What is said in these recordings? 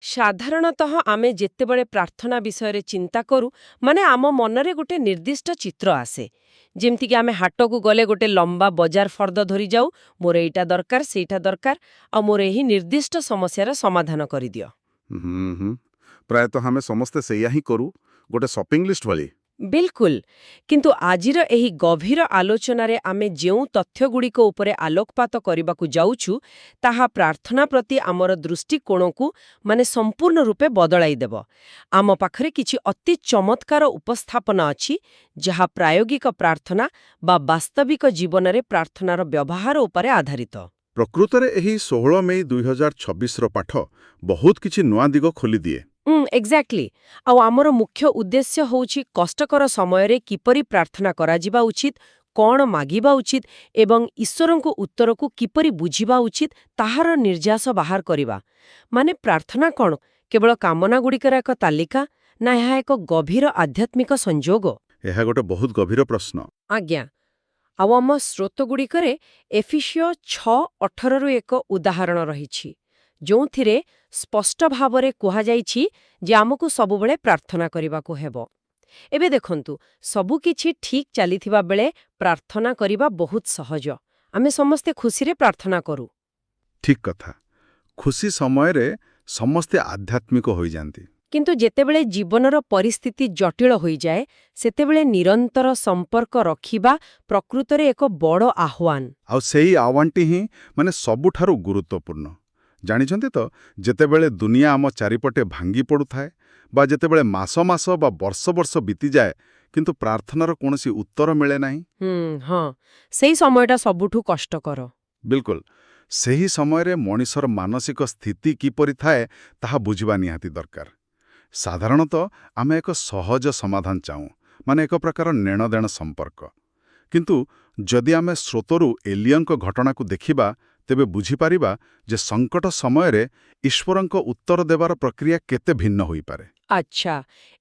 ସାଧାରଣତଃ ଆମେ ଯେତେବେଳେ ପ୍ରାର୍ଥନା ବିଷୟରେ ଚିନ୍ତା କରୁ, ମାନେ ଆମ ମନରେ ଗୋଟେ ନିର୍ଦ୍ଦିଷ୍ଟ ଚିତ୍ର ଆସେ। ଯେମିତିକି ଆମେ ହାଟକୁ ଗଲେ ଗୋଟେ ଲମ୍ବା ବଜାର ଫର୍ଦ୍ଦ ଧରି ଯାଉ, ମୋର ଏଇଟା ଦରକାର, ସେଇଟା ଦରକାର, ଆଉ ମୋର ଏହି ନିର୍ଦ୍ଦିଷ୍ଟ ସମସ୍ୟାର ସମାଧାନ କରିଦିଅ। ହୁଁ ହୁଁ ପ୍ରାୟତଃ ଆମେ ସମସ୍ତେ ସେଇଆ ହିଁ କରୁ, ଗୋଟେ ସପିଂ ଲିଷ୍ଟ ଭଳି। ବିଲକୁଲ। କିନ୍ତୁ ଆଜିର ଏହି ଗଭୀର ଆଲୋଚନାରେ ଆମେ ଯେଉଁ ତଥ୍ୟଗୁଡ଼ିକ ଉପରେ ଆଲୋକପାତ କରିବାକୁ ଯାଉଛୁ, ତାହା ପ୍ରାର୍ଥନା ପ୍ରତି ଆମର ଦୃଷ୍ଟିକୋଣକୁ ମାନେ ସମ୍ପୂର୍ଣ୍ଣ ରୂପେ ବଦଳାଇ ଦେବ। ଆମ ପାଖରେ କିଛି ଅତି ଚମତ୍କାର ଉପସ୍ଥାପନା ଅଛି, ଯାହା ପ୍ରାୟୋଗିକ ପ୍ରାର୍ଥନା ବା ବାସ୍ତବିକ ଜୀବନରେ ପ୍ରାର୍ଥନାର ବ୍ୟବହାର ଉପରେ ଆଧାରିତ। ପ୍ରକୃତରେ ଏହି 16 ମେ 2026ର ପାଠ ବହୁତ କିଛି ନୂଆ ଦିଗ ଖୋଲିଦିଏ। ଏକ୍ଜାକ୍ଟଲି। ଆଉ ଆମର ମୁଖ୍ୟ ଉଦ୍ଦେଶ୍ୟ ହେଉଛି କଷ୍ଟକର ସମୟରେ କିପରି ପ୍ରାର୍ଥନା କରାଯିବା ଉଚିତ, କ'ଣ ମାଗିବା ଉଚିତ ଏବଂ ଈଶ୍ୱରଙ୍କ ଉତ୍ତରକୁ କିପରି ବୁଝିବା ଉଚିତ, ତାହାର ନିର୍ଯାସ ବାହାର କରିବା। ମାନେ ପ୍ରାର୍ଥନା କ'ଣ କେବଳ କାମନାଗୁଡ଼ିକର ଏକ ତାଲିକା, ନା ଏହା ଏକ ଗଭୀର ଆଧ୍ୟାତ୍ମିକ ସଂଯୋଗ? ଏହା ଗୋଟେ ବହୁତ ଗଭୀର ପ୍ରଶ୍ନ। ଆଜ୍ଞା। ଆଉ ଆମ ସ୍ରୋତଗୁଡ଼ିକରେ ଏଫିସିୟ 6:18ରୁ ଏକ ଉଦାହରଣ ରହିଛି, ଯେଉଁଥିରେ ସ୍ପଷ୍ଟ ଭାବରେ କୁହାଯାଇଛି ଯେ ଆମକୁ ସବୁବେଳେ ପ୍ରାର୍ଥନା କରିବାକୁ ହେବ। ଏବେ ଦେଖନ୍ତୁ, ସବୁକିଛି ଠିକ୍ ଚାଲିଥିବା ବେଳେ ପ୍ରାର୍ଥନା କରିବା ବହୁତ ସହଜ। ଆମେ ସମସ୍ତେ ଖୁସିରେ ପ୍ରାର୍ଥନା କରୁ। ଠିକ୍ କଥା। ଖୁସି ସମୟରେ ସମସ୍ତେ ଆଧ୍ୟାତ୍ମିକ ହୋଇଯାନ୍ତି। କିନ୍ତୁ ଯେତେବେଳେ ଜୀବନର ପରିସ୍ଥିତି ଜଟିଳ ହୋଇଯାଏ, ସେତେବେଳେ ନିରନ୍ତର ସମ୍ପର୍କ ରଖିବା ପ୍ରକୃତରେ ଏକ ବଡ଼ ଆହ୍ୱାନ। ଆଉ ସେଇ ଆହ୍ୱାନଟି ହିଁ ମାନେ ସବୁଠାରୁ ଗୁରୁତ୍ୱପୂର୍ଣ୍ଣ। ଜାଣିଛନ୍ତି ତ, ଯେତେବେଳେ ଦୁନିଆ ଆମ ଚାରିପଟେ ଭାଙ୍ଗି ପଡୁଥାଏ ବା ଯେତେବେଳେ ମାସ ମାସ ବା ବର୍ଷ ବର୍ଷ ବିତିଯାଏ, କିନ୍ତୁ ପ୍ରାର୍ଥନାର କୌଣସି ଉତ୍ତର ମିଳେ ନାହିଁ, ହଁ, ସେଇ ସମୟଟା ସବୁଠୁ କଷ୍ଟକର। ବିଲକୁଲ। ସେହି ସମୟରେ ମଣିଷର ମାନସିକ ସ୍ଥିତି କିପରି ଥାଏ, ତାହା ବୁଝିବା ନିହାତି ଦରକାର। ସାଧାରଣତଃ ଆମେ ଏକ ସହଜ ସମାଧାନ ଚାହୁଁ, ମାନେ ଏକ ପ୍ରକାର ନେଣଦେଣ ସମ୍ପର୍କ। କିନ୍ତୁ ଯଦି ଆମେ ସ୍ରୋତରୁ ଏଲିୟଙ୍କ ଘଟଣାକୁ ଦେଖିବା, ତେବେ ବୁଝିପାରିବା ଯେ ସଙ୍କଟ ସମୟରେ ଈଶ୍ୱରଙ୍କ ଉତ୍ତର ଦେବାର ପ୍ରକ୍ରିୟା କେତେ ଭିନ୍ନ ହୋଇପାରେ। ଆଚ୍ଛା,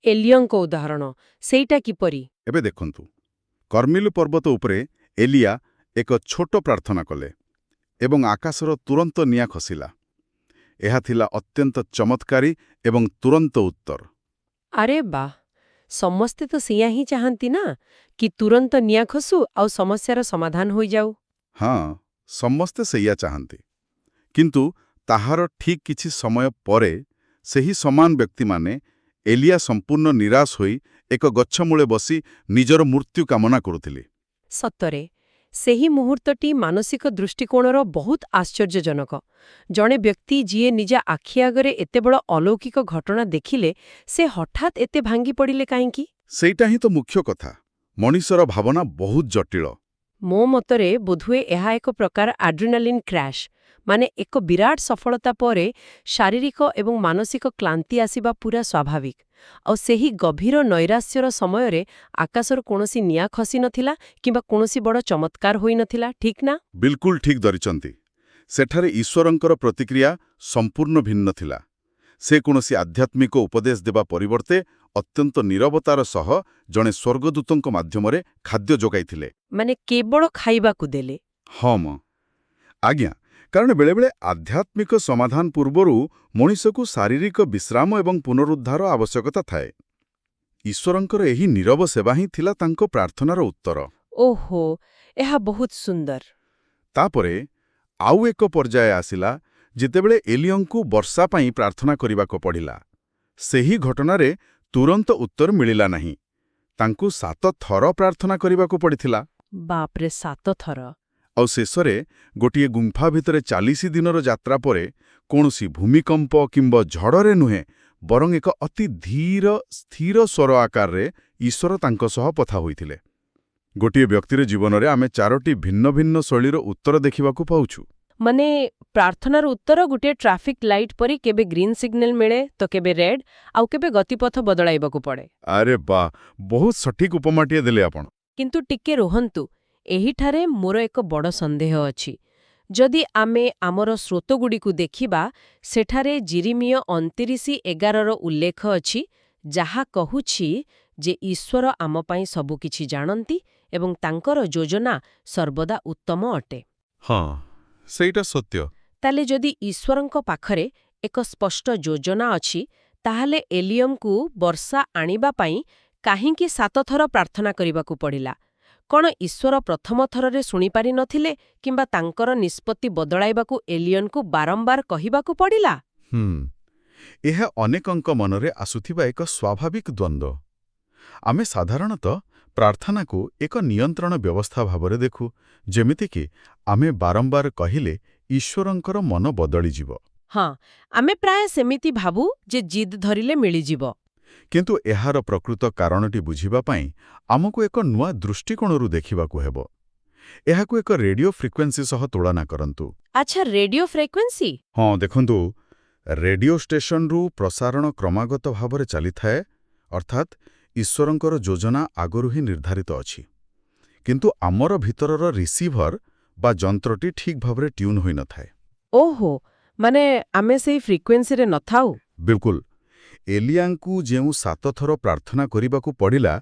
ଏଲିୟଙ୍କ ଉଦାହରଣ, ସେଇଟା କିପରି? ଏବେ ଦେଖନ୍ତୁ, କର୍ମିଲୁ ପର୍ବତ ଉପରେ ଏଲିଆ ଏକ ଛୋଟ ପ୍ରାର୍ଥନା କଲେ ଏବଂ ଆକାଶର ତୁରନ୍ତ ନିଆଁ ଖସିଲା। ଏହା ଥିଲା ଅତ୍ୟନ୍ତ ଚମତ୍କାରୀ ଏବଂ ତୁରନ୍ତ ଉତ୍ତର। ଆରେ ବାଃ! ସମସ୍ତେ ତ ସେଇଆ ହିଁ ଚାହାନ୍ତି ନା, କି ତୁରନ୍ତ ନିଆଁ ଖସୁ ଆଉ ସମସ୍ୟାର ସମାଧାନ ହୋଇଯାଉ। ହଁ, ସମସ୍ତେ ସେଇଆ ଚାହାନ୍ତି। କିନ୍ତୁ ତାହାର ଠିକ୍ କିଛି ସମୟ ପରେ ସେହି ସମାନ ବ୍ୟକ୍ତିମାନେ ଏଲିଆ ସମ୍ପୂର୍ଣ୍ଣ ନିରାଶ ହୋଇ ଏକ ଗଛ ମୂଳେ ବସି ନିଜର ମୃତ୍ୟୁ କାମନା କରୁଥିଲେ। ସତରେ, ସେହି ମୁହୂର୍ତ୍ତଟି ମାନସିକ ଦୃଷ୍ଟିକୋଣର ବହୁତ ଆଶ୍ଚର୍ଯ୍ୟଜନକ। ଜଣେ ବ୍ୟକ୍ତି ଯିଏ ନିଜ ଆଖି ଆଗରେ ଏତେ ବଡ଼ ଅଲୌକିକ ଘଟଣା ଦେଖିଲେ, ସେ ହଠାତ୍ ଏତେ ଭାଙ୍ଗି ପଡ଼ିଲେ କାହିଁକି? ସେଇଟା ହିଁ ତ ମୁଖ୍ୟ କଥା। ମଣିଷର ଭାବନା ବହୁତ ଜଟିଳ। ମୋ ମତରେ ବୋଧହୁଏ ଏହା ଏକ ପ୍ରକାର ଆଡ୍ରିନାଲିନ୍ କ୍ରାଶ୍। ମାନେ ଏକ ବିରାଟ ସଫଳତା ପରେ ଶାରୀରିକ ଏବଂ ମାନସିକ କ୍ଳାନ୍ତି ଆସିବା ପୁରା ସ୍ୱାଭାବିକ। ଆଉ ସେହି ଗଭୀର ନୈରାଶ୍ୟର ସମୟରେ ଆକାଶରୁ କୌଣସି ନିଆଁ ଖସି ନଥିଲା କିମ୍ବା କୌଣସି ବଡ଼ ଚମତ୍କାର ହୋଇନଥିଲା, ଠିକ୍ ନା? ବିଲକୁଲ ଠିକ୍ ଧରିଛନ୍ତି। ସେଠାରେ ଈଶ୍ୱରଙ୍କର ପ୍ରତିକ୍ରିୟା ସମ୍ପୂର୍ଣ୍ଣ ଭିନ୍ନ ଥିଲା। ସେ କୌଣସି ଆଧ୍ୟାତ୍ମିକ ଉପଦେଶ ଦେବା ପରିବର୍ତ୍ତେ ଅତ୍ୟନ୍ତ ନୀରବତାର ସହ ଜଣେ ସ୍ୱର୍ଗଦୂତଙ୍କ ମାଧ୍ୟମରେ ଖାଦ୍ୟ ଯୋଗାଇଥିଲେ। ମାନେ କେବଳ ଖାଇବାକୁ ଦେଲେ? ହଁ ମ ଆଜ୍ଞା, କାରଣ ବେଳେବେଳେ ଆଧ୍ୟାତ୍ମିକ ସମାଧାନ ପୂର୍ବରୁ ମଣିଷକୁ ଶାରୀରିକ ବିଶ୍ରାମ ଏବଂ ପୁନରୁଦ୍ଧାର ଆବଶ୍ୟକତା ଥାଏ। ଈଶ୍ୱରଙ୍କର ଏହି ନୀରବ ସେବା ହିଁ ଥିଲା ତାଙ୍କ ପ୍ରାର୍ଥନାର ଉତ୍ତର। ଓହୋ, ଏହା ବହୁତ ସୁନ୍ଦର। ତାପରେ ଆଉ ଏକ ପର୍ଯ୍ୟାୟ ଆସିଲା, ଯେତେବେଳେ ଏଲିୟଙ୍କୁ ବର୍ଷା ପାଇଁ ପ୍ରାର୍ଥନା କରିବାକୁ ପଡ଼ିଲା। ସେହି ଘଟଣାରେ ତୁରନ୍ତ ଉତ୍ତର ମିଳିଲା ନାହିଁ। ତାଙ୍କୁ 7 ଥର ପ୍ରାର୍ଥନା କରିବାକୁ ପଡ଼ିଥିଲା। ବାପରେ, 7 ଥର! ଆଉ ଶେଷରେ ଗୋଟିଏ ଗୁମ୍ଫା ଭିତରେ 40 ଦିନର ଯାତ୍ରା ପରେ କୌଣସି ଭୂମିକମ୍ପ କିମ୍ବା ଝଡ଼ରେ ନୁହେଁ, ବରଂ ଏକ ଅତି ଧୀର ସ୍ଥିର ସ୍ୱର ଆକାରରେ ଈଶ୍ୱର ତାଙ୍କ ସହ କଥା ହୋଇଥିଲେ। ଗୋଟିଏ ବ୍ୟକ୍ତିର ଜୀବନରେ ଆମେ ଚାରୋଟି ଭିନ୍ନ ଭିନ୍ନ ଶୈଳୀର ଉତ୍ତର ଦେଖିବାକୁ ପାଉଛୁ। ମାନେ ପ୍ରାର୍ଥନାର ଉତ୍ତର ଗୋଟିଏ ଟ୍ରାଫିକ୍ ଲାଇଟ୍ ପରି, କେବେ ଗ୍ରୀନ୍ ସିଗ୍ନାଲ ମିଳେ ତ କେବେ ରେଡ୍, ଆଉ କେବେ ଗତିପଥ ବଦଳାଇବାକୁ ପଡ଼େ। ଆରେ ବାଃ, ବହୁତ ସଠିକ୍ ଉପମାଟିଏ ଦେଲେ ଆପଣ। କିନ୍ତୁ ଟିକେ ରୁହନ୍ତୁ, ଏହିଠାରେ ମୋର ଏକ ବଡ଼ ସନ୍ଦେହ ଅଛି। ଯଦି ଆମେ ଆମର ସ୍ରୋତଗୁଡ଼ିକୁ ଦେଖିବା, ସେଠାରେ ଜିରିମିୟ 29:11ର ଉଲ୍ଲେଖ ଅଛି, ଯାହା କହୁଛି ଯେ ଈଶ୍ୱର ଆମ ପାଇଁ ସବୁକିଛି ଜାଣନ୍ତି ଏବଂ ତାଙ୍କର ଯୋଜନା ସର୍ବଦା ଉତ୍ତମ ଅଟେ। ହଁ, ସେଇଟା ସତ୍ୟ। ତାହେଲେ ଯଦି ଈଶ୍ୱରଙ୍କ ପାଖରେ ଏକ ସ୍ପଷ୍ଟ ଯୋଜନା ଅଛି, ତାହେଲେ ଏଲିୟମକୁ ବର୍ଷା ଆଣିବା ପାଇଁ କାହିଁକି 7 ଥର ପ୍ରାର୍ଥନା କରିବାକୁ ପଡ଼ିଲା? କଣ ଈଶ୍ୱର ପ୍ରଥମ ଥରରେ ଶୁଣିପାରି ନଥିଲେ କିମ୍ବା ତାଙ୍କର ନିଷ୍ପତ୍ତି ବଦଳାଇବାକୁ ଏଲିୟନକୁ ବାରମ୍ବାର କହିବାକୁ ପଡ଼ିଲା? ଏହା ଅନେକଙ୍କ ମନରେ ଆସୁଥିବା ଏକ ସ୍ୱାଭାବିକ ଦ୍ୱନ୍ଦ୍ୱ। ଆମେ ସାଧାରଣତଃ ପ୍ରାର୍ଥନାକୁ ଏକ ନିୟନ୍ତ୍ରଣ ବ୍ୟବସ୍ଥା ଭାବରେ ଦେଖୁ, ଯେମିତିକି ଆମେ ବାରମ୍ବାର କହିଲେ ଈଶ୍ୱରଙ୍କର ମନ ବଦଳିଯିବ। ହଁ, ଆମେ ପ୍ରାୟ ସେମିତି ଭାବୁ ଯେ ଜିଦ୍ ଧରିଲେ ମିଳିଯିବ। କିନ୍ତୁ ଏହାର ପ୍ରକୃତ କାରଣଟି ବୁଝିବା ପାଇଁ ଆମକୁ ଏକ ନୂଆ ଦୃଷ୍ଟିକୋଣରୁ ଦେଖିବାକୁ ହେବ। ଏହାକୁ ଏକ ରେଡିଓ ଫ୍ରିକ୍ୱେନ୍ସି ସହ ତୁଳନା କରନ୍ତୁ। ଆଚ୍ଛା, ରେଡିଓ ଫ୍ରିକ୍ୱେନ୍ସି? ହଁ, ଦେଖନ୍ତୁ, ରେଡିଓ ଷ୍ଟେସନରୁ ପ୍ରସାରଣ କ୍ରମାଗତ ଭାବରେ ଚାଲିଥାଏ, ଅର୍ଥାତ୍ ଈଶ୍ୱରଙ୍କର ଯୋଜନା ଆଗରୁ ହିଁ ନିର୍ଦ୍ଧାରିତ ଅଛି। କିନ୍ତୁ ଆମର ଭିତରର ରିସିଭର ବା ଯନ୍ତ୍ରଟି ଠିକ୍ ଭାବରେ ଟ୍ୟୁନ୍ ହୋଇନଥାଏ। ଓହୋ, ମାନେ ଆମେ ସେଇ ଫ୍ରିକ୍ୱେନ୍ସିରେ ନଥାଉ। ବିଲକୁଲ। ଏଲିଆଙ୍କୁ ଯେଉଁ 7 ଥର ପ୍ରାର୍ଥନା କରିବାକୁ ପଡ଼ିଲା,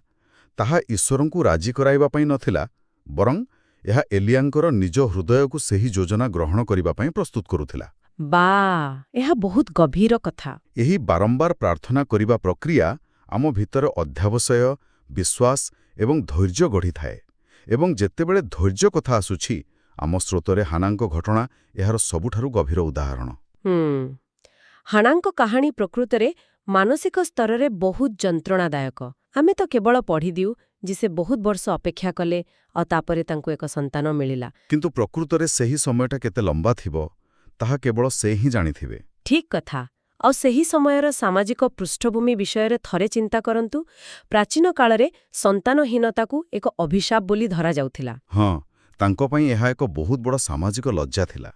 ତାହା ଈଶ୍ୱରଙ୍କୁ ରାଜି କରାଇବା ପାଇଁ ନଥିଲା, ବରଂ ଏହା ଏଲିଆଙ୍କର ନିଜ ହୃଦୟକୁ ସେହି ଯୋଜନା ଗ୍ରହଣ କରିବା ପାଇଁ ପ୍ରସ୍ତୁତ କରୁଥିଲା। ବା, ଏହା ବହୁତ ଗଭୀର କଥା। ଏହି ବାରମ୍ବାର ପ୍ରାର୍ଥନା କରିବା ପ୍ରକ୍ରିୟା ଆମ ଭିତରେ ଅଧ୍ୟାବସାୟ, ବିଶ୍ୱାସ ଏବଂ ଧୈର୍ଯ୍ୟ ଗଢ଼ିଥାଏ। ଏବଂ ଯେତେବେଳେ ଧୈର୍ଯ୍ୟ କଥା ଆସୁଛି, ଆମ ସ୍ରୋତରେ ହାନାଙ୍କ ଘଟଣା ଏହାର ସବୁଠାରୁ ଗଭୀର ଉଦାହରଣ। ହାନାଙ୍କ କାହାଣୀ ପ୍ରକୃତରେ ମାନସିକ ସ୍ତରରେ ବହୁତ ଯନ୍ତ୍ରଣାଦାୟକ। ଆମେ ତ କେବଳ ପଢ଼ିଦିଉ ଯେ ସେ ବହୁତ ବର୍ଷ ଅପେକ୍ଷା କଲେ ଆଉ ତାପରେ ତାଙ୍କୁ ଏକ ସନ୍ତାନ ମିଳିଲା। କିନ୍ତୁ ପ୍ରକୃତରେ ସେହି ସମୟଟା କେତେ ଲମ୍ବା ଥିବ, ତାହା କେବଳ ସେ ହିଁ ଜାଣିଥିବେ। ଠିକ୍ କଥା। ଆଉ ସେହି ସମୟର ସାମାଜିକ ପୃଷ୍ଠଭୂମି ବିଷୟରେ ଥରେ ଚିନ୍ତା କରନ୍ତୁ। ପ୍ରାଚୀନ କାଳରେ ସନ୍ତାନହୀନତାକୁ ଏକ ଅଭିଶାପ ବୋଲି ଧରାଯାଉଥିଲା। ହଁ, ତାଙ୍କ ପାଇଁ ଏହା ଏକ ବହୁତ ବଡ଼ ସାମାଜିକ ଲଜ୍ଜା ଥିଲା।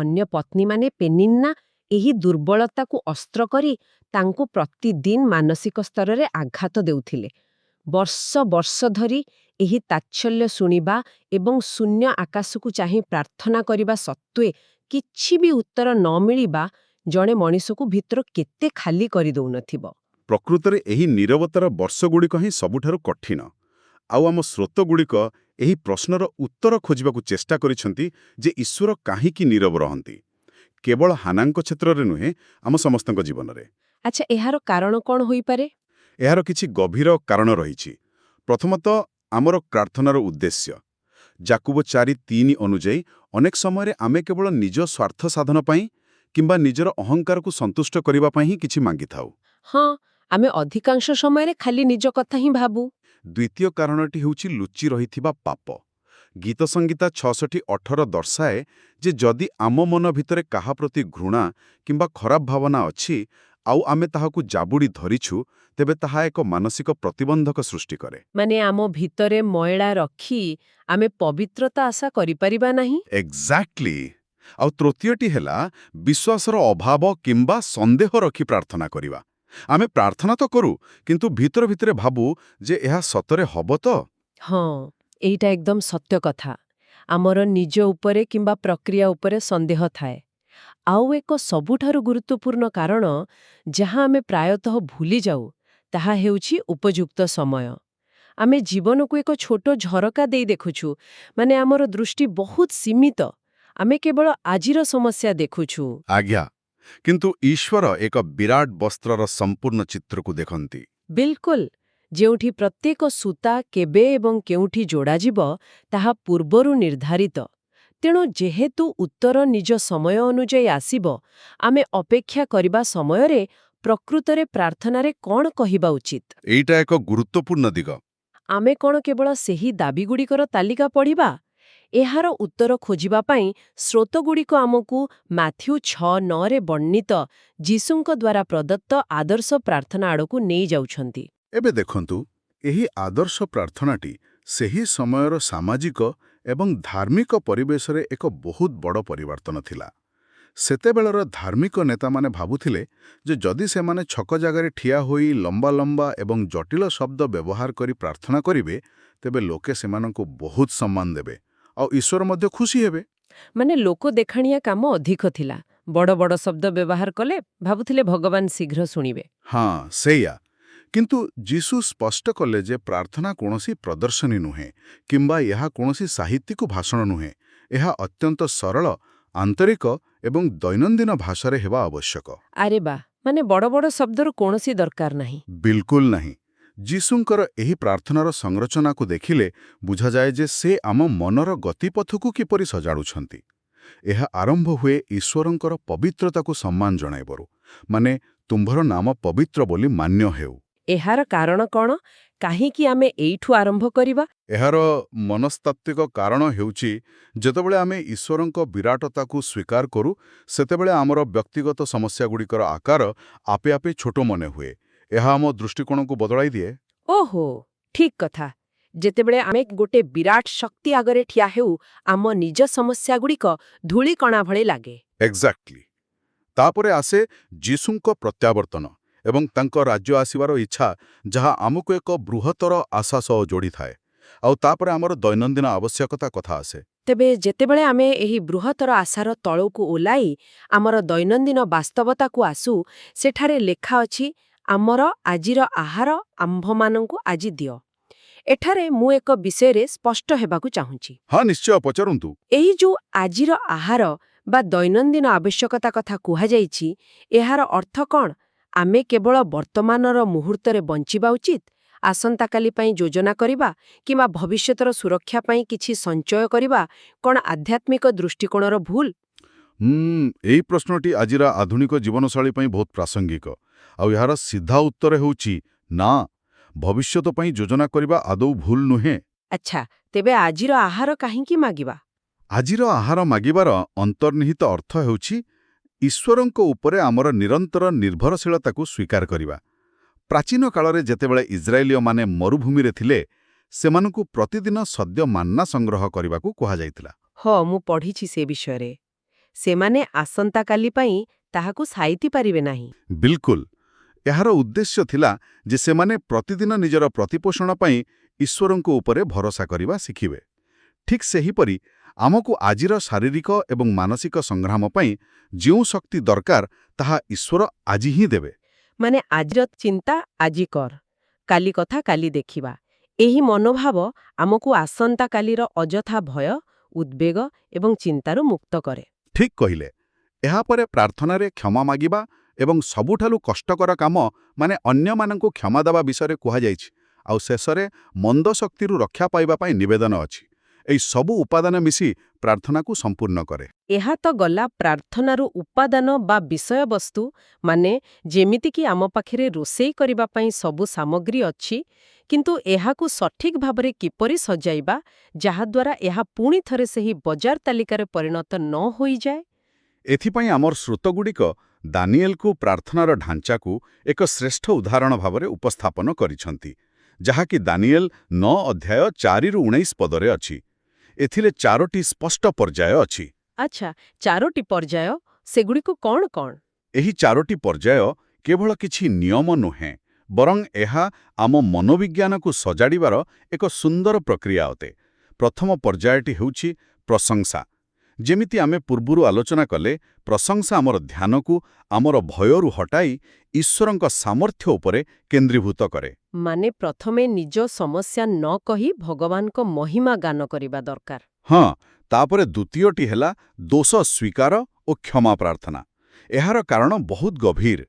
ଅନ୍ୟ ପତ୍ନୀମାନେ, ପେନିନ୍ନା, ଏହି ଦୁର୍ବଳତାକୁ ଅସ୍ତ୍ର କରି ତାଙ୍କୁ ପ୍ରତିଦିନ ମାନସିକ ସ୍ତରରେ ଆଘାତ ଦେଉଥିଲେ। ବର୍ଷ ବର୍ଷ ଧରି ଏହି ତାଚ୍ଛଲ୍ୟ ଶୁଣିବା ଏବଂ ଶୂନ୍ୟ ଆକାଶକୁ ଚାହିଁ ପ୍ରାର୍ଥନା କରିବା ସତ୍ତ୍ୱେ କିଛି ବି ଉତ୍ତର ନ ମିଳିବା ଜଣେ ମଣିଷକୁ ଭିତର କେତେ ଖାଲି କରିଦଉନଥିବ। ପ୍ରକୃତରେ ଏହି ନୀରବତାର ବର୍ଷଗୁଡ଼ିକ ହିଁ ସବୁଠାରୁ କଠିନ। ଆଉ ଆମ ସ୍ରୋତଗୁଡ଼ିକ ଏହି ପ୍ରଶ୍ନର ଉତ୍ତର ଖୋଜିବାକୁ ଚେଷ୍ଟା କରିଛନ୍ତି ଯେ ଈଶ୍ୱର କାହିଁକି ନୀରବ ରହନ୍ତି, କେବଳ ହାନାଙ୍କ କ୍ଷେତ୍ରରେ ନୁହେଁ, ଆମ ସମସ୍ତଙ୍କ ଜୀବନରେ। ଆଚ୍ଛା, ଏହାର କାରଣ କ'ଣ ହୋଇପାରେ? ଏହାର କିଛି ଗଭୀର କାରଣ ରହିଛି। ପ୍ରଥମତଃ, ଆମର ପ୍ରାର୍ଥନାର ଉଦ୍ଦେଶ୍ୟ। ଯାକୁବ 4:3 ଅନୁଯାୟୀ ଅନେକ ସମୟରେ ଆମେ କେବଳ ନିଜ ସ୍ୱାର୍ଥ ସାଧନ ପାଇଁ କିମ୍ବା ନିଜର ଅହଙ୍କାରକୁ ସନ୍ତୁଷ୍ଟ କରିବା ପାଇଁ ହିଁ କିଛି ମାଗିଥାଉ। ହଁ, ଆମେ ଅଧିକାଂଶ ସମୟରେ ଖାଲି ନିଜ କଥା ହିଁ ଭାବୁ। ଦ୍ୱିତୀୟ କାରଣଟି ହେଉଛି ଲୁଚି ରହିଥିବା ପାପ। ଗୀତସଂହିତା 66:18 ଦର୍ଶାଏ ଯେ ଯଦି ଆମ ମନ ଭିତରେ କାହା ପ୍ରତି ଘୃଣା କିମ୍ବା ଖରାପ ଭାବନା ଅଛି ଆଉ ଆମେ ତାହାକୁ ଜାବୁଡ଼ି ଧରିଛୁ, ତେବେ ତାହା ଏକ ମାନସିକ ପ୍ରତିବନ୍ଧକ ସୃଷ୍ଟି କରେ। ମାନେ ଆମ ଭିତରେ ମଇଳା ରଖି ଆମେ ପବିତ୍ରତା ଆଶା କରିପାରିବା ନାହିଁ। ଏକ୍ଜାକ୍ଟଲି। ଆଉ ତୃତୀୟଟି ହେଲା ବିଶ୍ୱାସର ଅଭାବ କିମ୍ବା ସନ୍ଦେହ ରଖି ପ୍ରାର୍ଥନା କରିବା। ଆମେ ପ୍ରାର୍ଥନା ତ କରୁ, କିନ୍ତୁ ଭିତରେ ଭିତରେ ଭାବୁ ଯେ ଏହା ସତରେ ହବ ତ? ହଁ, ଏଇଟା ଏକଦମ ସତ୍ୟ କଥା। ଆମର ନିଜ ଉପରେ କିମ୍ବା ପ୍ରକ୍ରିୟା ଉପରେ ସନ୍ଦେହ ଥାଏ। ଆଉ ଏକ ସବୁଠାରୁ ଗୁରୁତ୍ୱପୂର୍ଣ୍ଣ କାରଣ, ଯାହା ଆମେ ପ୍ରାୟତଃ ଭୁଲି ଯାଉ, ତାହା ହେଉଛି ଉପଯୁକ୍ତ ସମୟ। ଆମେ ଜୀବନକୁ ଏକ ଛୋଟ ଝରକା ଦେଇ ଦେଖୁଛୁ, ମାନେ ଆମର ଦୃଷ୍ଟି ବହୁତ ସୀମିତ। ଆମେ କେବଳ ଆଜିର ସମସ୍ୟା ଦେଖୁଛୁ। ଆଜ୍ଞା, କିନ୍ତୁ ଈଶ୍ୱର ଏକ ବିରାଟ ବସ୍ତ୍ରର ସମ୍ପୂର୍ଣ୍ଣ ଚିତ୍ରକୁ ଦେଖନ୍ତି। ବିଲକୁଲ, ଯେଉଁଠି ପ୍ରତ୍ୟେକ ସୂତା କେବେ ଏବଂ କେଉଁଠି ଯୋଡ଼ାଯିବ ତାହା ପୂର୍ବରୁ ନିର୍ଦ୍ଧାରିତ। ତେଣୁ ଯେହେତୁ ଉତ୍ତର ନିଜ ସମୟ ଅନୁଯାୟୀ ଆସିବ, ଆମେ ଅପେକ୍ଷା କରିବା ସମୟରେ ପ୍ରକୃତରେ ପ୍ରାର୍ଥନାରେ କ'ଣ କହିବା ଉଚିତ? ଏଇଟା ଏକ ଗୁରୁତ୍ୱପୂର୍ଣ୍ଣ ଦିଗ। ଆମେ କ'ଣ କେବଳ ସେହି ଦାବିଗୁଡ଼ିକର ତାଲିକା ପଢ଼ିବା? ଏହାର ଉତ୍ତର ଖୋଜିବା ପାଇଁ ସ୍ରୋତଗୁଡ଼ିକ ଆମକୁ ମାଥ୍ୟୁ 6:9ରେ ବର୍ଣ୍ଣିତ ଯୀଶୁଙ୍କ ଦ୍ୱାରା ପ୍ରଦତ୍ତ ଆଦର୍ଶ ପ୍ରାର୍ଥନା ଆଡ଼କୁ ନେଇଯାଉଛନ୍ତି। ଏବେ ଦେଖନ୍ତୁ, ଏହି ଆଦର୍ଶ ପ୍ରାର୍ଥନାଟି ସେହି ସମୟର ସାମାଜିକ ଏବଂ ଧାର୍ମିକ ପରିବେଶରେ ଏକ ବହୁତ ବଡ଼ ପରିବର୍ତ୍ତନ ଥିଲା। ସେତେବେଳର ଧାର୍ମିକ ନେତାମାନେ ଭାବୁଥିଲେ ଯେ ଯଦି ସେମାନେ ଛକ ଜାଗାରେ ଠିଆ ହୋଇ ଲମ୍ବା ଲମ୍ବା ଏବଂ ଜଟିଳ ଶବ୍ଦ ବ୍ୟବହାର କରି ପ୍ରାର୍ଥନା କରିବେ, ତେବେ ଲୋକେ ସେମାନଙ୍କୁ ବହୁତ ସମ୍ମାନ ଦେବେ ଆଉ ଈଶ୍ୱର ମଧ୍ୟ ଖୁସି ହେବେ। ମାନେ ଲୋକ ଦେଖାଣିଆ କାମ ଅଧିକ ଥିଲା। ବଡ଼ ବଡ଼ ଶବ୍ଦ ବ୍ୟବହାର କଲେ ଭାବୁଥିଲେ ଭଗବାନ ଶୀଘ୍ର ଶୁଣିବେ। ହଁ, ସେଇଆ। କିନ୍ତୁ ଯୀଶୁ ସ୍ପଷ୍ଟ କଲେ ଯେ ପ୍ରାର୍ଥନା କୌଣସି ପ୍ରଦର୍ଶନୀ ନୁହେଁ କିମ୍ବା ଏହା କୌଣସି ସାହିତ୍ୟିକ ଭାଷଣ ନୁହେଁ। ଏହା ଅତ୍ୟନ୍ତ ସରଳ, ଆନ୍ତରିକ ଏବଂ ଦୈନନ୍ଦିନ ଭାଷାରେ ହେବା ଆବଶ୍ୟକ। ଆରେ ବା, ମାନେ ବଡ଼ ବଡ଼ ଶବ୍ଦର କୌଣସି ଦରକାର ନାହିଁ। ବିଲକୁଲ ନାହିଁ। ଯୀଶୁଙ୍କର ଏହି ପ୍ରାର୍ଥନାର ସଂରଚନାକୁ ଦେଖିଲେ ବୁଝାଯାଏ ଯେ ସେ ଆମ ମନର ଗତିପଥକୁ କିପରି ସଜାଡ଼ୁଛନ୍ତି। ଏହା ଆରମ୍ଭ ହୁଏ ଈଶ୍ୱରଙ୍କର ପବିତ୍ରତାକୁ ସମ୍ମାନ ଜଣାଇବାରୁ, ମାନେ ତୁମ୍ଭର ନାମ ପବିତ୍ର ବୋଲି ମାନ୍ୟ ହେଉ। ଏହାର କାରଣ କ'ଣ? କାହିଁକି ଆମେ ଏଇଠୁ ଆରମ୍ଭ କରିବା? ଏହାର ମନସ୍ତାତ୍ତ୍ୱିକ କାରଣ ହେଉଛି ଯେତେବେଳେ ଆମେ ଈଶ୍ୱରଙ୍କ ବିରାଟତାକୁ ସ୍ୱୀକାର କରୁ, ସେତେବେଳେ ଆମର ବ୍ୟକ୍ତିଗତ ସମସ୍ୟାଗୁଡ଼ିକର ଆକାର ଆପେ ଆପେ ଛୋଟ ମନେ ହୁଏ। ଏହା ଆମ ଦୃଷ୍ଟିକୋଣକୁ ବଦଳାଇ ଦିଏ। ଓହୋ, ଠିକ୍ କଥା। ଯେତେବେଳେ ଆମେ ଗୋଟେ ବିରାଟ ଶକ୍ତି ଆଗରେ ଠିଆ ହେଉ, ଆମ ନିଜ ସମସ୍ୟାଗୁଡ଼ିକ ଧୂଳିକଣା ଭଳି ଲାଗେ। ଏକ୍ଜାକ୍ଟଲି। ତାପରେ ଆସେ ଯୀଶୁଙ୍କ ପ୍ରତ୍ୟାବର୍ତ୍ତନ ଏବଂ ତାଙ୍କ ରାଜ୍ୟ ଆସିବାର ଇଚ୍ଛା, ଯାହା ଆମକୁ ଏକ ବୃହତ୍ତର ଆଶା ସହ ଯୋଡ଼ିଥାଏ। ଆଉ ତାପରେ ଆମର ଦୈନନ୍ଦିନ ଆବଶ୍ୟକତା କଥା ଆସେ। ତେବେ ଯେତେବେଳେ ଆମେ ଏହି ବୃହତ୍ତର ଆଶାର ତଳକୁ ଓଲାଇ ଆମର ଦୈନନ୍ଦିନ ବାସ୍ତବତାକୁ ଆସୁ, ସେଠାରେ ଲେଖା ଅଛି, ଆମର ଆଜିର ଆହାର ଆମ୍ଭମାନଙ୍କୁ ଆଜି ଦିଅ। ଏଠାରେ ମୁଁ ଏକ ବିଷୟରେ ସ୍ପଷ୍ଟ ହେବାକୁ ଚାହୁଁଛି। ହଁ, ନିଶ୍ଚୟ ପଚାରନ୍ତୁ। ଏହି ଯୋଉ ଆଜିର ଆହାର ବା ଦୈନନ୍ଦିନ ଆବଶ୍ୟକତା କଥା କୁହାଯାଇଛି, ଏହାର ଅର୍ଥ କ'ଣ? ଆମେ କେବଳ ବର୍ତ୍ତମାନର ମୁହୂର୍ତ୍ତରେ ବଞ୍ଚିବା ଉଚିତ, ଆସନ୍ତାକାଲି ପାଇଁ ଯୋଜନା କରିବା କିମ୍ବା ଭବିଷ୍ୟତର ସୁରକ୍ଷା ପାଇଁ କିଛି ସଞ୍ଚୟ କରିବା କ'ଣ ଆଧ୍ୟାତ୍ମିକ ଦୃଷ୍ଟିକୋଣର ଭୁଲ? ଏଇ ପ୍ରଶ୍ନଟି ଆଜିର ଆଧୁନିକ ଜୀବନଶୈଳୀ ପାଇଁ ବହୁତ ପ୍ରାସଙ୍ଗିକ। ଆଉ ଏହାର ସିଧା ଉତ୍ତର ହେଉଛି ନା, ଭବିଷ୍ୟତ ପାଇଁ ଯୋଜନା କରିବା ଆଦୌ ଭୁଲ ନୁହେଁ। ଆଚ୍ଛା, ତେବେ ଆଜିର ଆହାର କାହିଁକି ମାଗିବା? ଆଜିର ଆହାର ମାଗିବାର ଅନ୍ତର୍ନିହିତ ଅର୍ଥ ହେଉଛି ଈଶ୍ୱରଙ୍କ ଉପରେ ଆମର ନିରନ୍ତର ନିର୍ଭରଶୀଳତାକୁ ସ୍ୱୀକାର କରିବା। ପ୍ରାଚୀନ କାଳରେ ଯେତେବେଳେ ଇସ୍ରାଏଲୀୟମାନେ ମରୁଭୂମିରେ ଥିଲେ, ସେମାନଙ୍କୁ ପ୍ରତିଦିନ ସଦ୍ୟ ମାନ୍ନା ସଂଗ୍ରହ କରିବାକୁ କୁହାଯାଇଥିଲା। ହଁ, ମୁଁ ପଢ଼ିଛି ସେ ବିଷୟରେ। ସେମାନେ ଆସନ୍ତାକାଲି ପାଇଁ ତାହାକୁ ସାଇତି ପାରିବେ ନାହିଁ। ବିଲକୁଲ। ଏହାର ଉଦ୍ଦେଶ୍ୟ ଥିଲା ଯେ ସେମାନେ ପ୍ରତିଦିନ ନିଜର ପ୍ରତିପୋଷଣ ପାଇଁ ଈଶ୍ୱରଙ୍କ ଉପରେ ଭରସା କରିବା ଶିଖିବେ। ଠିକ୍ ସେହିପରି ଆମକୁ ଆଜିର ଶାରୀରିକ ଏବଂ ମାନସିକ ସଂଗ୍ରାମ ପାଇଁ ଯେଉଁ ଶକ୍ତି ଦରକାର, ତାହା ଈଶ୍ୱର ଆଜି ହିଁ ଦେବେ। ମାନେ ଆଜିର ଚିନ୍ତା ଆଜି କର, କାଲି କଥା କାଲି ଦେଖିବା। ଏହି ମନୋଭାବ ଆମକୁ ଆସନ୍ତାକାଲିର ଅଯଥା ଭୟ, ଉଦ୍ବେଗ ଏବଂ ଚିନ୍ତାରୁ ମୁକ୍ତ କରେ। ଠିକ୍ କହିଲେ। ଏହାପରେ ପ୍ରାର୍ଥନାରେ କ୍ଷମା ମାଗିବା ଏବଂ ସବୁଠାରୁ କଷ୍ଟକର କାମ, ମାନେ ଅନ୍ୟମାନଙ୍କୁ କ୍ଷମା ଦେବା ବିଷୟରେ କୁହାଯାଇଛି। ଆଉ ଶେଷରେ ମନ୍ଦ ଶକ୍ତିରୁ ରକ୍ଷା ପାଇବା ପାଇଁ ନିବେଦନ ଅଛି। ଏହି ସବୁ ଉପାଦାନ ମିଶି ପ୍ରାର୍ଥନାକୁ ସମ୍ପୂର୍ଣ୍ଣ କରେ। ଏହା ତ ଗଲା ପ୍ରାର୍ଥନାର ଉପାଦାନ ବା ବିଷୟବସ୍ତୁ। ମାନେ ଯେମିତିକି ଆମ ପାଖରେ ରୋଷେଇ କରିବା ପାଇଁ ସବୁ ସାମଗ୍ରୀ ଅଛି, କିନ୍ତୁ ଏହାକୁ ସଠିକ୍ ଭାବରେ କିପରି ସଜାଇବା, ଯାହାଦ୍ୱାରା ଏହା ପୁଣି ଥରେ ସେହି ବଜାର ତାଲିକାରେ ପରିଣତ ନ ହୋଇଯାଏ? ଏଥିପାଇଁ ଆମର ସ୍ରୋତଗୁଡ଼ିକ ଦାନିଏଲକୁ ପ୍ରାର୍ଥନାର ଢାଞ୍ଚାକୁ ଏକ ଶ୍ରେଷ୍ଠ ଉଦାହରଣ ଭାବରେ ଉପସ୍ଥାପନ କରିଛନ୍ତି, ଯାହାକି ଦାନିଏଲ 9 ଅଧ୍ୟାୟ 4ରୁ 19 ପଦରେ ଅଛି। ଏଥିରେ ଚାରୋଟି ସ୍ପଷ୍ଟ ପର୍ଯ୍ୟାୟ ଅଛି। ଆଚ୍ଛା, ଚାରୋଟି ପର୍ଯ୍ୟାୟ। ସେଗୁଡ଼ିକୁ କ'ଣ କ'ଣ? ଏହି ଚାରୋଟି ପର୍ଯ୍ୟାୟ କେବଳ କିଛି ନିୟମ ନୁହେଁ, ବରଂ ଏହା ଆମ ମନୋବିଜ୍ଞାନକୁ ସଜାଡ଼ିବାର ଏକ ସୁନ୍ଦର ପ୍ରକ୍ରିୟା ଅଟେ। ପ୍ରଥମ ପର୍ଯ୍ୟାୟଟି ହେଉଛି ପ୍ରଶଂସା। ଯେମିତି ଆମେ ପୂର୍ବରୁ ଆଲୋଚନା କଲେ, ପ୍ରଶଂସା ଆମର ଧ୍ୟାନକୁ ଆମର ଭୟରୁ ହଟାଇ ଈଶ୍ୱରଙ୍କ ସାମର୍ଥ୍ୟ ଉପରେ କେନ୍ଦ୍ରୀଭୂତ କରେ। ମାନେ ପ୍ରଥମେ ନିଜ ସମସ୍ୟା ନ କହି ଭଗବାନଙ୍କ ମହିମା ଗାନ କରିବା ଦରକାର। ହଁ, ତାପରେ ଦ୍ୱିତୀୟଟି ହେଲା ଦୋଷ ସ୍ୱୀକାର ଓ କ୍ଷମା ପ୍ରାର୍ଥନା। ଏହାର କାରଣ ବହୁତ ଗଭୀର।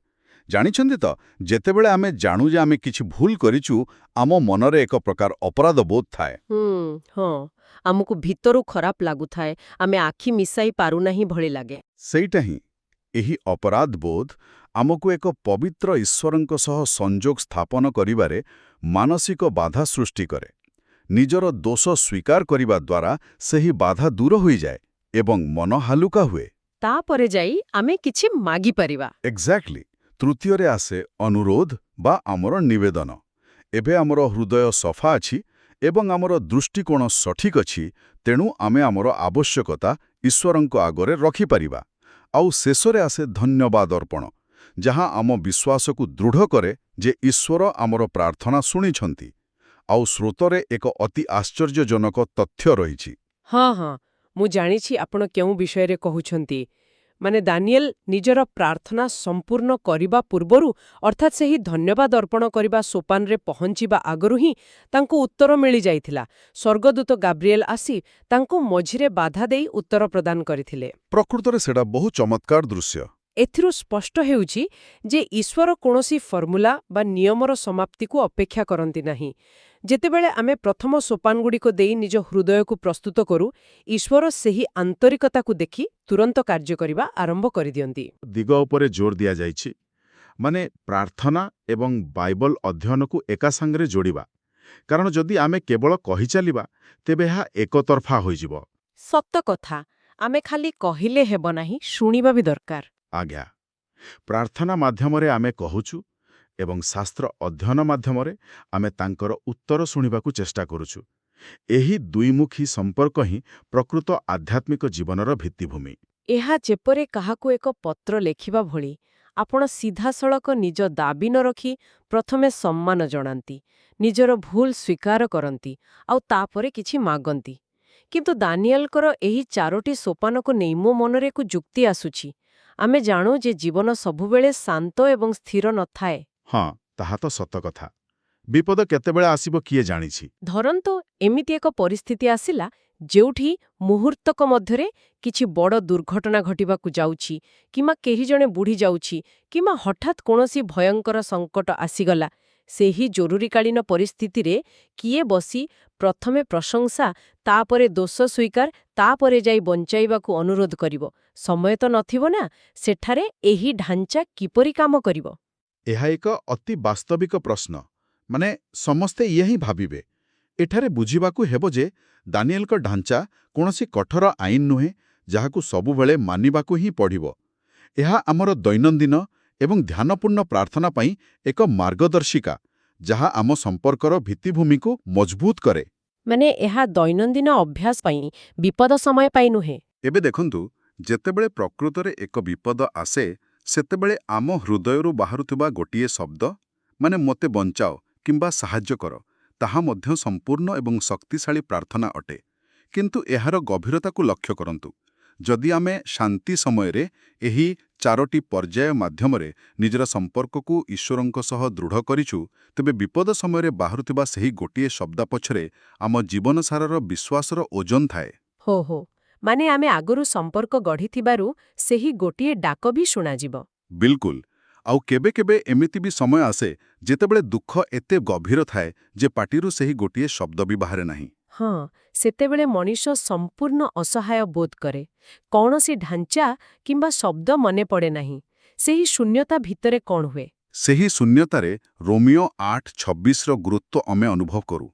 ଜାଣିଛନ୍ତି ତ, ଯେତେବେଳେ ଆମେ ଜାଣୁ ଯେ ଆମେ କିଛି ଭୁଲ କରିଛୁ, ଆମ ମନରେ ଏକ ପ୍ରକାର ଅପରାଧ ବୋଧ ଥାଏ। ହଁ, ଆମକୁ ଭିତରୁ ଖରାପ ଲାଗୁଥାଏ, ଆମେ ଆଖି ମିଶାଇ ପାରୁନାହିଁ ଭଳି ଲାଗେ। ସେଇଟା ହିଁ। ଏହି ଅପରାଧ ବୋଧ ଆମକୁ ଏକ ପବିତ୍ର ଈଶ୍ୱରଙ୍କ ସହ ସଂଯୋଗ ସ୍ଥାପନ କରିବାରେ ମାନସିକ ବାଧା ସୃଷ୍ଟି କରେ। ନିଜର ଦୋଷ ସ୍ୱୀକାର କରିବା ଦ୍ୱାରା ସେହି ବାଧା ଦୂର ହୋଇଯାଏ ଏବଂ ମନ ହାଲୁକା ହୁଏ। ତାପରେ ଯାଇ ଆମେ କିଛି ମାଗିପାରିବା। ଏକ୍ଜାକ୍ଟଲି। ତୃତୀୟରେ ଆସେ ଅନୁରୋଧ ବା ଆମର ନିବେଦନ। ଏବେ ଆମର ହୃଦୟ ସଫା ଅଛି ଏବଂ ଆମର ଦୃଷ୍ଟିକୋଣ ସଠିକ୍ ଅଛି, ତେଣୁ ଆମେ ଆମର ଆବଶ୍ୟକତା ଈଶ୍ୱରଙ୍କ ଆଗରେ ରଖିପାରିବା। ଆଉ ଶେଷରେ ଆସେ ଧନ୍ୟବାଦ ଅର୍ପଣ, ଯାହା ଆମ ବିଶ୍ୱାସକୁ ଦୃଢ଼ କରେ ଯେ ଈଶ୍ୱର ଆମର ପ୍ରାର୍ଥନା ଶୁଣିଛନ୍ତି। ଆଉ ସ୍ରୋତରେ ଏକ ଅତି ଆଶ୍ଚର୍ଯ୍ୟଜନକ ତଥ୍ୟ ରହିଛି। ହଁ ହଁ ମୁଁ ଜାଣିଛି ଆପଣ କେଉଁ ବିଷୟରେ କହୁଛନ୍ତି। ମାନେ ଦାନିଏଲ ନିଜର ପ୍ରାର୍ଥନା ସମ୍ପୂର୍ଣ୍ଣ କରିବା ପୂର୍ବରୁ, ଅର୍ଥାତ୍ ସେହି ଧନ୍ୟବାଦ ଅର୍ପଣ କରିବା ସୋପାନରେ ପହଞ୍ଚିବା ଆଗରୁ ହିଁ ତାଙ୍କୁ ଉତ୍ତର ମିଳିଯାଇଥିଲା। ସ୍ୱର୍ଗଦୂତ ଗାବ୍ରିଏଲ ଆସି ତାଙ୍କୁ ମଝିରେ ବାଧା ଦେଇ ଉତ୍ତର ପ୍ରଦାନ କରିଥିଲେ। ପ୍ରକୃତରେ ସେଟା ବହୁ ଚମତ୍କାର ଦୃଶ୍ୟ। ଏଥିରୁ ସ୍ପଷ୍ଟ ହେଉଛି ଯେ ଈଶ୍ୱର କୌଣସି ଫର୍ମୁଲା ବା ନିୟମର ସମାପ୍ତିକୁ ଅପେକ୍ଷା କରନ୍ତି ନାହିଁ। ଯେତେବେଳେ ଆମେ ପ୍ରଥମ ସୋପାନଗୁଡ଼ିକ ଦେଇ ନିଜ ହୃଦୟକୁ ପ୍ରସ୍ତୁତ କରୁ, ଈଶ୍ୱର ସେହି ଆନ୍ତରିକତାକୁ ଦେଖି ତୁରନ୍ତ କାର୍ଯ୍ୟ କରିବା ଆରମ୍ଭ କରିଦିଅନ୍ତି। ଦିଗ ଉପରେ ଜୋର ଦିଆଯାଇଛି, ମାନେ ପ୍ରାର୍ଥନା ଏବଂ ବାଇବଲ ଅଧ୍ୟୟନକୁ ଏକା ସାଙ୍ଗରେ ଯୋଡ଼ିବା। କାରଣ ଯଦି ଆମେ କେବଳ କହିଚାଲିବା, ତେବେ ଏହା ଏକତରଫା ହୋଇଯିବ। ସତ କଥା, ଆମେ ଖାଲି କହିଲେ ହେବ ନାହିଁ, ଶୁଣିବା ବି ଦରକାର। ଆଜ୍ଞା, ପ୍ରାର୍ଥନା ମାଧ୍ୟମରେ ଆମେ କହୁଛୁ ଏବଂ ଶାସ୍ତ୍ର ଅଧ୍ୟୟନ ମାଧ୍ୟମରେ ଆମେ ତାଙ୍କର ଉତ୍ତର ଶୁଣିବାକୁ ଚେଷ୍ଟା କରୁଛୁ। ଏହି ଦୁଇମୁଖୀ ସମ୍ପର୍କ ହିଁ ପ୍ରକୃତ ଆଧ୍ୟାତ୍ମିକ ଜୀବନର ଭିତ୍ତିଭୂମି। ଏହା ଯେପରି କାହାକୁ ଏକ ପତ୍ର ଲେଖିବା ଭଳି, ଆପଣ ସିଧାସଳଖ ନିଜ ଦାବି ନ ରଖି ପ୍ରଥମେ ସମ୍ମାନ ଜଣାନ୍ତି, ନିଜର ଭୁଲ ସ୍ୱୀକାର କରନ୍ତି ଆଉ ତାପରେ କିଛି ମାଗନ୍ତି। କିନ୍ତୁ ଦାନିଏଲଙ୍କର ଏହି ଚାରୋଟି ସୋପାନକୁ ନେଇ ମୋ ମନରେ ଏକ ଯୁକ୍ତି ଆସୁଛି। ଆମେ ଜାଣୁ ଯେ ଜୀବନ ସବୁବେଳେ ଶାନ୍ତ ଏବଂ ସ୍ଥିର ନଥାଏ। ହଁ, ତାହା ତ ସତ କଥା। ବିପଦ କେତେବେଳେ ଆସିବ କିଏ ଜାଣିଛି? ଧରନ୍ତୁ ଏମିତି ଏକ ପରିସ୍ଥିତି ଆସିଲା ଯେଉଁଠି ମୁହୂର୍ତ୍ତକ ମଧ୍ୟରେ କିଛି ବଡ଼ ଦୁର୍ଘଟଣା ଘଟିବାକୁ ଯାଉଛି, କିମ୍ବା କେହି ଜଣେ ବୁଢ଼ି ଯାଉଛି, କିମ୍ବା ହଠାତ୍ କୌଣସି ଭୟଙ୍କର ସଙ୍କଟ ଆସିଗଲା। ସେହି ଜରୁରୀକାଳୀନ ପରିସ୍ଥିତିରେ କିଏ ବସି ପ୍ରଥମେ ପ୍ରଶଂସା, ତାପରେ ଦୋଷ ସ୍ୱୀକାର, ତାପରେ ଯାଇ ବଞ୍ଚାଇବାକୁ ଅନୁରୋଧ କରିବ? ସମୟ ତ ନଥିବ ନା। ସେଠାରେ ଏହି ଢାଞ୍ଚା କିପରି କାମ କରିବ? ଏହା ଏକ ଅତି ବାସ୍ତବିକ ପ୍ରଶ୍ନ। ମାନେ ସମସ୍ତେ ଇଏ ହିଁ ଭାବିବେ। ଏଠାରେ ବୁଝିବାକୁ ହେବ ଯେ ଦାନିଏଲଙ୍କ ଢାଞ୍ଚା କୌଣସି କଠୋର ଆଇନ ନୁହେଁ, ଯାହାକୁ ସବୁବେଳେ ମାନିବାକୁ ହିଁ ପଡ଼ିବ। ଏହା ଆମର ଦୈନନ୍ଦିନ ଏବଂ ଧ୍ୟାନପୂର୍ଣ୍ଣ ପ୍ରାର୍ଥନା ପାଇଁ ଏକ ମାର୍ଗଦର୍ଶିକା, ଯାହା ଆମ ସମ୍ପର୍କର ଭିତ୍ତିଭୂମିକୁ ମଜବୁତ କରେ। ମାନେ ଏହା ଦୈନନ୍ଦିନ ଅଭ୍ୟାସ ପାଇଁ, ବିପଦ ସମୟ ପାଇଁ ନୁହେଁ। ଏବେ ଦେଖନ୍ତୁ, ଯେତେବେଳେ ପ୍ରକୃତରେ ଏକ ବିପଦ ଆସେ, ସେତେବେଳେ ଆମ ହୃଦୟରୁ ବାହାରୁଥିବା ଗୋଟିଏ ଶବ୍ଦ, ମାନେ ମୋତେ ବଞ୍ଚାଅ କିମ୍ବା ସାହାଯ୍ୟ କର, ତାହା ମଧ୍ୟ ସମ୍ପୂର୍ଣ୍ଣ ଏବଂ ଶକ୍ତିଶାଳୀ ପ୍ରାର୍ଥନା ଅଟେ। କିନ୍ତୁ ଏହାର ଗଭୀରତାକୁ ଲକ୍ଷ୍ୟ କରନ୍ତୁ। ଯଦି ଆମେ ଶାନ୍ତି ସମୟରେ ଏହି ଚାରୋଟି ପର୍ଯ୍ୟାୟ ମାଧ୍ୟମରେ ନିଜର ସମ୍ପର୍କକୁ ଈଶ୍ୱରଙ୍କ ସହ ଦୃଢ଼ କରିଛୁ, ତେବେ ବିପଦ ସମୟରେ ବାହାରୁଥିବା ସେହି ଗୋଟିଏ ଶବ୍ଦ ପଛରେ ଆମ ଜୀବନସାରର ବିଶ୍ୱାସର ଓଜନ ଥାଏ। ହୋ ହୋ, ମାନେ ଆମେ ଆଗରୁ ସମ୍ପର୍କ ଗଢ଼ିଥିବାରୁ ସେହି ଗୋଟିଏ ଡାକ ବି ଶୁଣାଯିବ। ବିଲକୁଲ। ଆଉ କେବେ କେବେ ଏମିତି ବି ସମୟ ଆସେ ଯେତେବେଳେ ଦୁଃଖ ଏତେ ଗଭୀର ଥାଏ ଯେ ପାଟିରୁ ସେହି ଗୋଟିଏ ଶବ୍ଦ ବି ବାହାରେ ନାହିଁ। ହଁ, ସେତେବେଳେ ମଣିଷ ସମ୍ପୂର୍ଣ୍ଣ ଅସହାୟ ବୋଧ କରେ। କୌଣସି ଢାଞ୍ଚା କିମ୍ବା ଶବ୍ଦ ମନେ ପଡ଼େ ନାହିଁ। ସେହି ଶୂନ୍ୟତା ଭିତରେ କ'ଣ ହୁଏ? ସେହି ଶୂନ୍ୟତାରେ ରୋମିଓ 8:26ର ଗୁରୁତ୍ୱ ଆମେ ଅନୁଭବ କରୁ।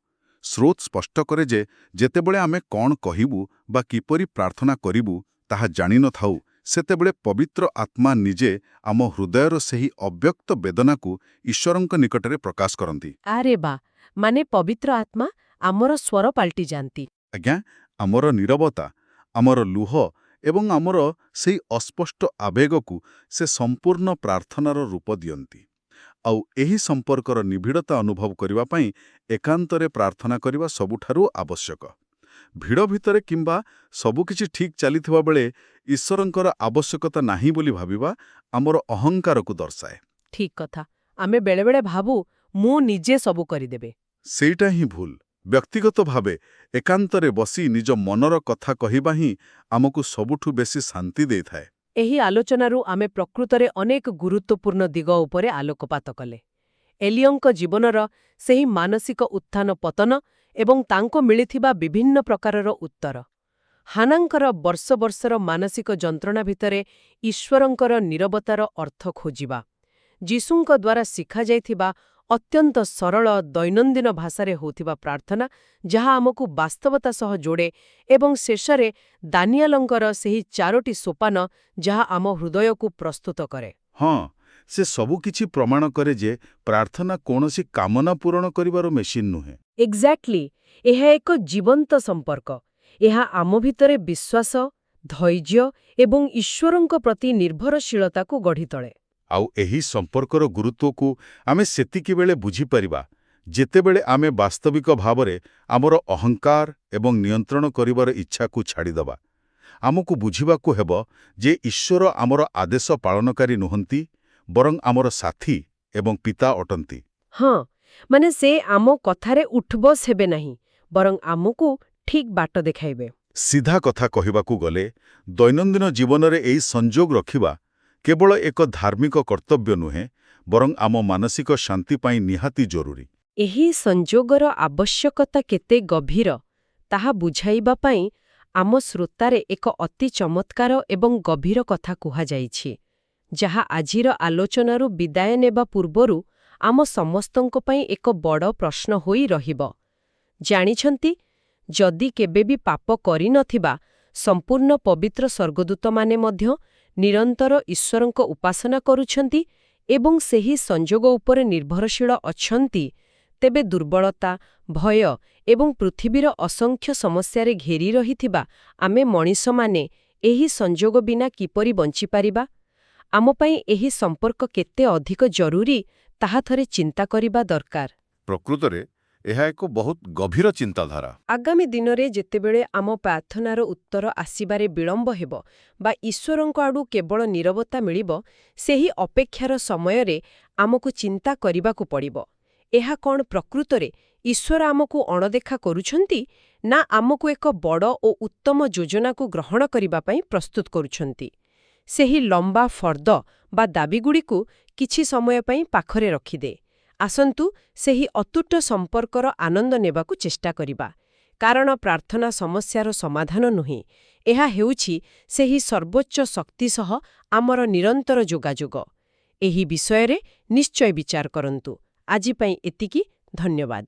ସ୍ରୋତ ସ୍ପଷ୍ଟ କରେ ଯେ ଯେତେବେଳେ ଆମେ କ'ଣ କହିବୁ ବା କିପରି ପ୍ରାର୍ଥନା କରିବୁ ତାହା ଜାଣିନଥାଉ, ସେତେବେଳେ ପବିତ୍ର ଆତ୍ମା ନିଜେ ଆମ ହୃଦୟର ସେହି ଅବ୍ୟକ୍ତ ବେଦନାକୁ ଈଶ୍ୱରଙ୍କ ନିକଟରେ ପ୍ରକାଶ କରନ୍ତି। ଆରେ ବା, ମାନେ ପବିତ୍ର ଆତ୍ମା ଆମର ସ୍ୱର ପାଲଟି ଯାଆନ୍ତି। ଆଜ୍ଞା, ଆମର ନୀରବତା, ଆମର ଲୁହ ଏବଂ ଆମର ସେଇ ଅସ୍ପଷ୍ଟ ଆବେଗକୁ ସେ ସମ୍ପୂର୍ଣ୍ଣ ପ୍ରାର୍ଥନାର ରୂପ ଦିଅନ୍ତି। ଆଉ ଏହି ସମ୍ପର୍କର ନିବିଡ଼ତା ଅନୁଭବ କରିବା ପାଇଁ ଏକାନ୍ତରେ ପ୍ରାର୍ଥନା କରିବା ସବୁଠାରୁ ଆବଶ୍ୟକ। ଭିଡ଼ ଭିତରେ କିମ୍ବା ସବୁକିଛି ଠିକ୍ ଚାଲିଥିବା ବେଳେ ଈଶ୍ୱରଙ୍କର ଆବଶ୍ୟକତା ନାହିଁ ବୋଲି ଭାବିବା ଆମର ଅହଙ୍କାରକୁ ଦର୍ଶାଏ। ଠିକ୍ କଥା, ଆମେ ବେଳେବେଳେ ଭାବୁ ମୁଁ ନିଜେ ସବୁ କରିଦେବି। ସେଇଟା ହିଁ ଭୁଲ। ବ୍ୟକ୍ତିଗତ ଭାବେ ଏକାନ୍ତରେ ବସି ନିଜ ମନର କଥା କହିବା ହିଁ ଆମକୁ ସବୁଠୁ ବେଶୀ ଶାନ୍ତି ଦେଇଥାଏ। ଏହି ଆଲୋଚନାରୁ ଆମେ ପ୍ରକୃତରେ ଅନେକ ଗୁରୁତ୍ୱପୂର୍ଣ୍ଣ ଦିଗ ଉପରେ ଆଲୋକପାତ କଲେ। ଏଲିୟଙ୍କ ଜୀବନର ସେହି ମାନସିକ ଉତ୍ଥାନ ପତନ ଏବଂ ତାଙ୍କୁ ମିଳିଥିବା ବିଭିନ୍ନ ପ୍ରକାରର ଉତ୍ତର, ହାନାଙ୍କର ବର୍ଷ ବର୍ଷର ମାନସିକ ଯନ୍ତ୍ରଣା ଭିତରେ ଈଶ୍ୱରଙ୍କର ନୀରବତାର ଅର୍ଥ ଖୋଜିବା, ଯୀଶୁଙ୍କ ଦ୍ୱାରା ଶିଖାଯାଇଥିବା ଅତ୍ୟନ୍ତ ସରଳ ଦୈନନ୍ଦିନ ଭାଷାରେ ହେଉଥିବା ପ୍ରାର୍ଥନା, ଯାହା ଆମକୁ ବାସ୍ତବତା ସହ ଯୋଡ଼େ, ଏବଂ ଶେଷରେ ଦାନିଆଲଙ୍କର ସେହି ଚାରୋଟି ସୋପାନ, ଯାହା ଆମ ହୃଦୟକୁ ପ୍ରସ୍ତୁତ କରେ। ହଁ, ସେ ସବୁକିଛି ପ୍ରମାଣ କରେ ଯେ ପ୍ରାର୍ଥନା କୌଣସି କାମନା ପୂରଣ କରିବାର ମେସିନ୍ ନୁହେଁ। ଏକ୍ଜାକ୍ଟଲି, ଏହା ଏକ ଜୀବନ୍ତ ସମ୍ପର୍କ। ଏହା ଆମ ଭିତରେ ବିଶ୍ୱାସ, ଧୈର୍ଯ୍ୟ ଏବଂ ଈଶ୍ୱରଙ୍କ ପ୍ରତି ନିର୍ଭରଶୀଳତାକୁ ଗଢ଼ିତୋଳେ। ଆଉ ଏହି ସମ୍ପର୍କର ଗୁରୁତ୍ୱକୁ ଆମେ ସେତିକିବେଳେ ବୁଝିପାରିବା, ଯେତେବେଳେ ଆମେ ବାସ୍ତବିକ ଭାବରେ ଆମର ଅହଙ୍କାର ଏବଂ ନିୟନ୍ତ୍ରଣ କରିବାର ଇଚ୍ଛାକୁ ଛାଡ଼ିଦେବା। ଆମକୁ ବୁଝିବାକୁ ହେବ ଯେ ଈଶ୍ୱର ଆମର ଆଦେଶ ପାଳନକାରୀ ନୁହନ୍ତି, ବରଂ ଆମର ସାଥୀ ଏବଂ ପିତା ଅଟନ୍ତି। ହଁ, ମାନେ ସେ ଆମ କଥାରେ ଉଠବସ୍ ହେବେ ନାହିଁ, ବରଂ ଆମକୁ ଠିକ୍ ବାଟ ଦେଖାଇବେ। ସିଧା କଥା କହିବାକୁ ଗଲେ, ଦୈନନ୍ଦିନ ଜୀବନରେ ଏହି ସଂଯୋଗ ରଖିବା କେବଳ ଏକ ଧାର୍ମିକ କର୍ତ୍ତବ୍ୟ ନୁହେଁ, ବରଂ ଆମ ମାନସିକ ଶାନ୍ତି ପାଇଁ ନିହାତି ଜରୁରୀ। ଏହି ସଂଯୋଗର ଆବଶ୍ୟକତା କେତେ ଗଭୀର, ତାହା ବୁଝାଇବା ପାଇଁ ଆମ ଶ୍ରୋତାରେ ଏକ ଅତି ଚମତ୍କାର ଏବଂ ଗଭୀର କଥା କୁହାଯାଇଛି, ଯାହା ଆଜିର ଆଲୋଚନାରୁ ବିଦାୟ ନେବା ପୂର୍ବରୁ ଆମ ସମସ୍ତଙ୍କ ପାଇଁ ଏକ ବଡ଼ ପ୍ରଶ୍ନ ହୋଇ ରହିବ। ଜାଣିଛନ୍ତି, ଯଦି କେବେ ବି ପାପ କରିନଥିବା ସମ୍ପୂର୍ଣ୍ଣ ପବିତ୍ର ସ୍ୱର୍ଗଦୂତମାନେ ମଧ୍ୟ ନିରନ୍ତର ଈଶ୍ୱରଙ୍କ ଉପାସନା କରୁଛନ୍ତି ଏବଂ ସେହି ସଂଯୋଗ ଉପରେ ନିର୍ଭରଶୀଳ ଅଛନ୍ତି, ତେବେ ଦୁର୍ବଳତା, ଭୟ ଏବଂ ପୃଥିବୀର ଅସଂଖ୍ୟ ସମସ୍ୟାରେ ଘେରି ରହିଥିବା ଆମେ ମଣିଷମାନେ ଏହି ସଂଯୋଗ ବିନା କିପରି ବଞ୍ଚିପାରିବା? ଆମ ପାଇଁ ଏହି ସମ୍ପର୍କ କେତେ ଅଧିକ ଜରୁରୀ, ତାହା ଥରେ ଚିନ୍ତା କରିବା ଦରକାର। ପ୍ରକୃତରେ ଏହା ଏକ ବହୁତ ଗଭୀର ଚିନ୍ତାଧାରା। ଆଗାମୀ ଦିନରେ ଯେତେବେଳେ ଆମ ପ୍ରାର୍ଥନାର ଉତ୍ତର ଆସିବାରେ ବିଳମ୍ବ ହେବ ବା ଈଶ୍ୱରଙ୍କ ଆଡୁ କେବଳ ନୀରବତା ମିଳିବ, ସେହି ଅପେକ୍ଷାର ସମୟରେ ଆମକୁ ଚିନ୍ତା କରିବାକୁ ପଡ଼ିବ, ଏହା କ'ଣ ପ୍ରକୃତରେ ଈଶ୍ୱର ଆମକୁ ଅଣଦେଖା କରୁଛନ୍ତି, ନା ଆମକୁ ଏକ ବଡ଼ ଓ ଉତ୍ତମ ଯୋଜନାକୁ ଗ୍ରହଣ କରିବା ପାଇଁ ପ୍ରସ୍ତୁତ କରୁଛନ୍ତି? ସେହି ଲମ୍ବା ଫର୍ଦ୍ଦ ବା ଦାବିଗୁଡ଼ିକୁ କିଛି ସମୟ ପାଇଁ ପାଖରେ ରଖିଦେ। ଆସନ୍ତୁ ସେହି ଅତୁଟ ସମ୍ପର୍କର ଆନନ୍ଦ ନେବାକୁ ଚେଷ୍ଟା କରିବା। କାରଣ ପ୍ରାର୍ଥନା ସମସ୍ୟାର ସମାଧାନ ନୁହେଁ, ଏହା ହେଉଛି ସେହି ସର୍ବୋଚ୍ଚ ଶକ୍ତି ସହ ଆମର ନିରନ୍ତର ଯୋଗାଯୋଗ। ଏହି ବିଷୟରେ ନିଶ୍ଚୟ ବିଚାର କରନ୍ତୁ। ଆଜି ପାଇଁ ଏତିକି। ଧନ୍ୟବାଦ।